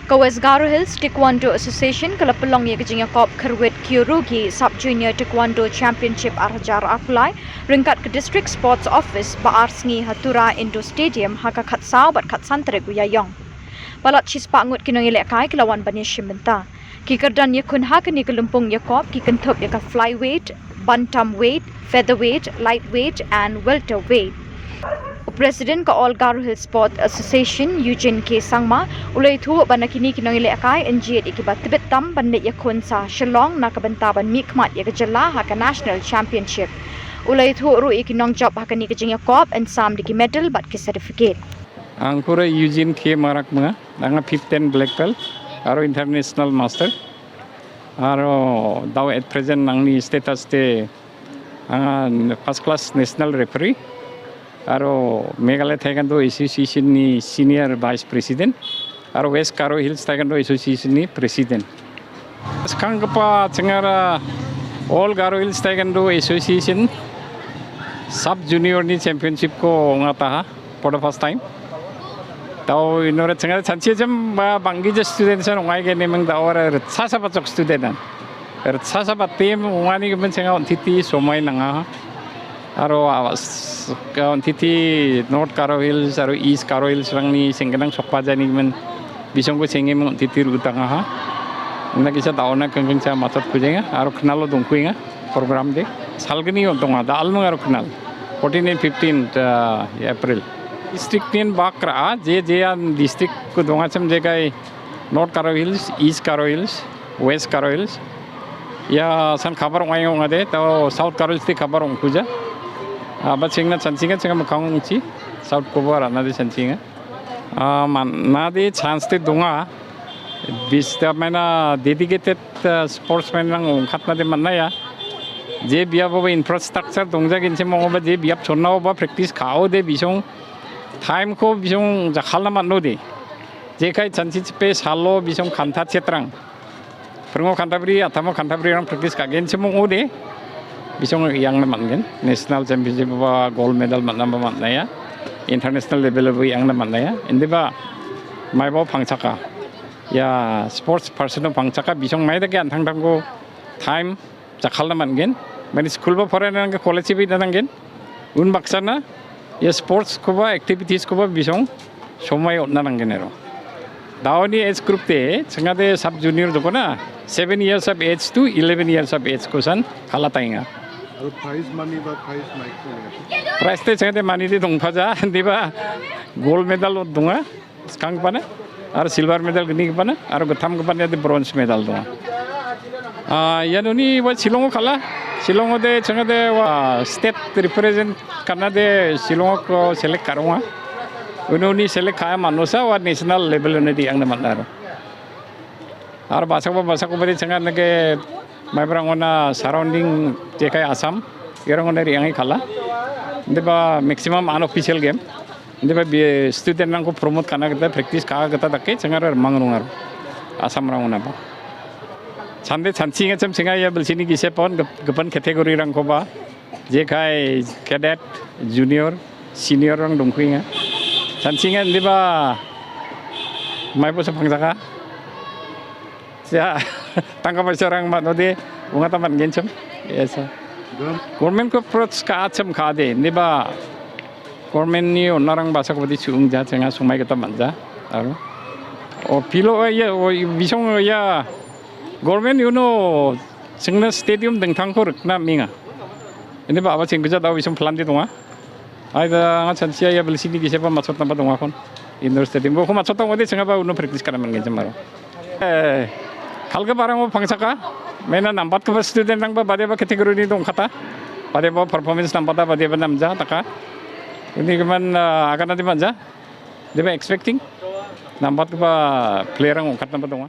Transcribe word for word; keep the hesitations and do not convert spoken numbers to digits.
Ka West Garo Hills Taekwondo Association ka la pynlong ïa ka jingïakop Kyrwit Kyorugi Sub Junior Taekwondo Championship ar hajar arphew lai ryngkat ka District Sports Office ba ar sngi ha Tura Indoor Stadium ha ka khatsaw bad khatsan tarik u Ïaïong. Palat shispah ngut ki nongïalehkai ki la wan ban ïashim bynta. Ki kyrdan ïakhun ha kane ka lympung ïakop ki kynthup ïa ka flyweight, bantamweight, featherweight, lightweight and welterweight. U President ka All Garo Hills Sport Association, Eugene K Sangma, u la ïathuh ba na kine ki nongïalehkai yn jied ïa kiba tbit tam ban leit ïakhun sha Shillong na ka bynta ban mihkhmat ïa ka jylla ha ka National Championship. U la ïathuh ruh ïa ki nongjop ha kane ka jingïakop yn sam da ki medal bad ki certificate. Angkure Eugene K Marak manga, anga fifth and black belt, aro international master. Aro dao at present nangni status de anga first class national referee, aro Meghalaya Taekwondo Association ni senior vice president, aro West Garo Hills Taekwondo Association ni president. Skanggipa chingara All Garo Hills Taekwondo Association sub junior ni championship ko ongataha for the first time. Tao inore chingara chanchi jem ba banggi je student san ongai ge nemeng da ora rsa sa bachok student an. Rsa sa ba team ongani gemen chinga ontiti somai nanga. Aro awas ka ontiti North Garo Hills aro East Garo Hills rangni senggenang sokpa jani gemen bisongko sengem ontiti rutanga ha. Ina kisa daona kengkeng cha matot kujenga aro knalo dongkuinga program de. Salgni ontonga da almung aro knal. Fourteen and fifteen, uh, April. District nin bak ra je je an district ko donga chem je kai North Garo Hills, East Garo Hills, West Garo Hills. Ïa san khabar ong ai ong ade, tao South Garo Hills te khabar ong kuja. Ah, ba chingna chanchinga chinga makang ong chi, South ko ba rana de chanchinga. Ah, man, na de chance te donga. Bis da maina dedicated, ah, sportsman rang ong khatna de manna ya. Je biap ba infrastructure dongja gin chem ong ba je biap chonna ba practice khao de bisong time ko bisong jakhalna manno de. Je kai chanchi chipe salo bisong khanta chetrang. Phrwngo khantabri, athamo khantabri rang practice ka gen chemung ode. Bisong yang na man gen. National championship ba gold medal man na ba man na ya. International level ba yang na man na ya. Inde ba mai ba phangchaka. Ya sports person phangchaka bisong mai da ke an thang thang ko time jakhalna man gen. Mani school ba foreign rang ke college bi da nang gen. Un baksana, ia sports koba, activities koba bisong somai otna nanggen ero. Daoni age group te, chingade sub junior dokona, seven years of age to eleven years of age kosan kala tainga. Aro prize money ba prize mike ko ne? Prize te chingade money de dongphaja, diba gold medal donga. Skang gipana, aro silver medal gni gipana, aro gittam gipana de bronze medal donga. Ah, ianoni wa Shillong kala, Shillong de changade wa state represent kana de Shillong ko select karonga. Unoni select kaya manusa wa national level unidi ang na manaro. Aro basako basako bari changade ke Maibrang ona surrounding jekai Assam, irang ona riangi kala. Deba maximum unofficial game. Deba bi student rangko promote kana kita practice ka kita dake changar mang rungar. Assam rang ona ba. Sande chanchi ngacham chinga ya bilsini gise pon gep-, gepan category rangko ba. Jekai cadet, junior, senior rang dongkuinga. Chanchi ngan deba maibo sapang jaka. Ya, tangka paisa rang mat node, bunga tamat genchem. Yes, sir. Gam- Government ko approach ka achem ka de, neba government ni onarang basa ko di suung ja, chenga sumai kita manja. Aro. O pilo, eh, ya, o bisong, ya, government, you know, chengna stadium dengtang ko rikna minga. Ini ba aba chengkuja dau bisong plan di donga. Ai da, anga chanchi ya bilsini gise ba machot namba donga kon. Indoor stadium. Bo ko machot tang ode chenga ba uno practice kana man genchem aro. Eh, halga barang o phangsaka. Mena nambat ko student rang ba bade ba category ni dong kata. Bade ba performance nambat ba bade ba namja taka. Ini keman, ah, akan nanti manja. They were expecting nambat ko ba player rang ongkat namba donga.